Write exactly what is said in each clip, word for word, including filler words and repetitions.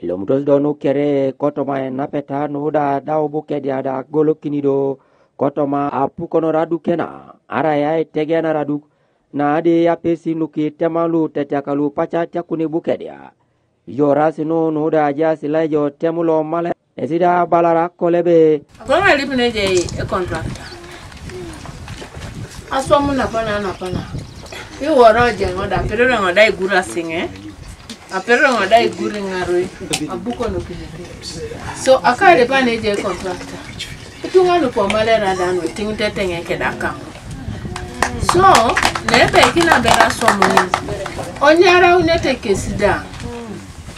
Ilomutos do nu kere kotoma enapeta nu da adau Bukedea da agolokini do kotoma apukonor aduk kena, arai aitegeanar aduk, na adi apesi nu kitema lu tetiaka lu paca atiakuni Bukedea. Ijo erasi nu nu da ajaas lo ijo tem lo Malera, esi da abalar akole ebe. Akoŋ ailip ne ejai e contractor. Aswam napana napana. Iworo ejeŋ da, apedore ŋo da igur asiŋe. Apedore ŋo da igur iŋaroi. Abukonokinete. So, akailip ne ejai e contractor. Ituŋa luko Malera da nu itiŋ teteŋe keda kaŋ. So, nebeikin abera aswam ŋin. Onyaraunete kesi da.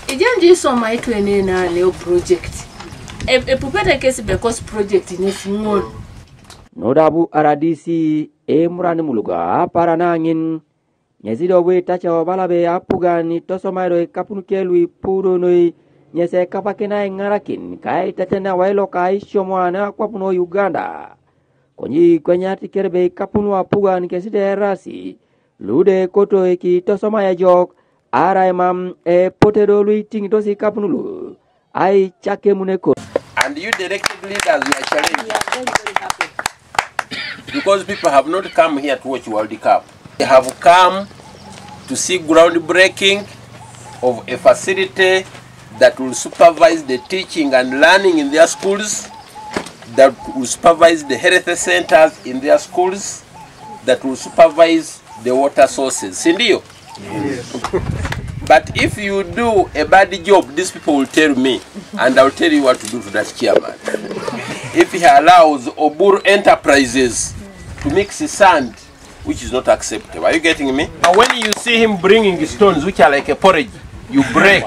Ijenji isoma itwene na neo project. E- epupete kesi bekos project nesi ŋol. Nu da abu R D C emuran Muluga apara na ŋin, ŋesi do abu itacau abala ebe apugan itosomai do ikapun ke lu ipu do noi, ŋesi ekapakin aiŋarakin ka aiteten awai loka aisio ana akwap nu Uganda. Konye ikwenyat kere ebe ikapun apugan kesi da erasi lu da ekoto ikitosomai ejok, arai mam epote do lu itiŋitos ikapun lu aicakemun ekot. And you directed leaders were challenged. Because people have not come here to watch World Cup. They have come to see groundbreaking of a facility that will supervise the teaching and learning in their schools, that will supervise the health centers in their schools, that will supervise the water sources. Si ndio? But if you do a bad job, these people will tell me, and I'll tell you what to do to that chairman. If he allows Oburu Enterprises to mix sand, which is not acceptable. Are you getting me? And when you see him bringing stones, which are like a porridge, you break.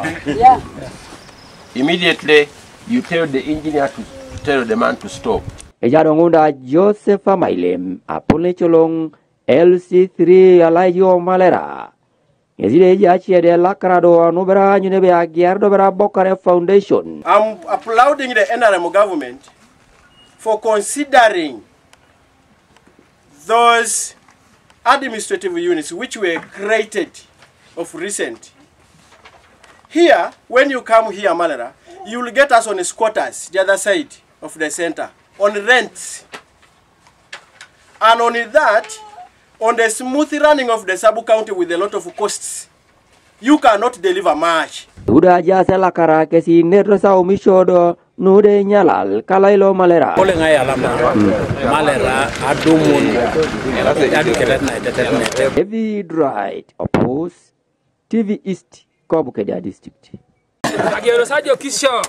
Immediately, you tell the engineer to tell the man to stop. Ejado ŋun da Joseph Amailem, apul ecoloŋ L C three alai jo Malera. Ŋesi da ejaas ede elakara do anubera anyun ebe agiar do bera Bokare Foundation. I'm applauding the N R M government for considering those administrative units which were created of recent. Here, when you come here, Malera, you will get us on squatters, the other side of the center, on rents. And on that, on the smooth running of the sub-county with a lot of costs, you cannot deliver much. Tuda ajaas elakara kesi neto saumisho do nude nyalal kala ilo Malera. Kole ŋai alama Malera adumun adukelet na itetet nete. David Wright Opus, T V East, ko Bukedea District. Agero sajo kisho.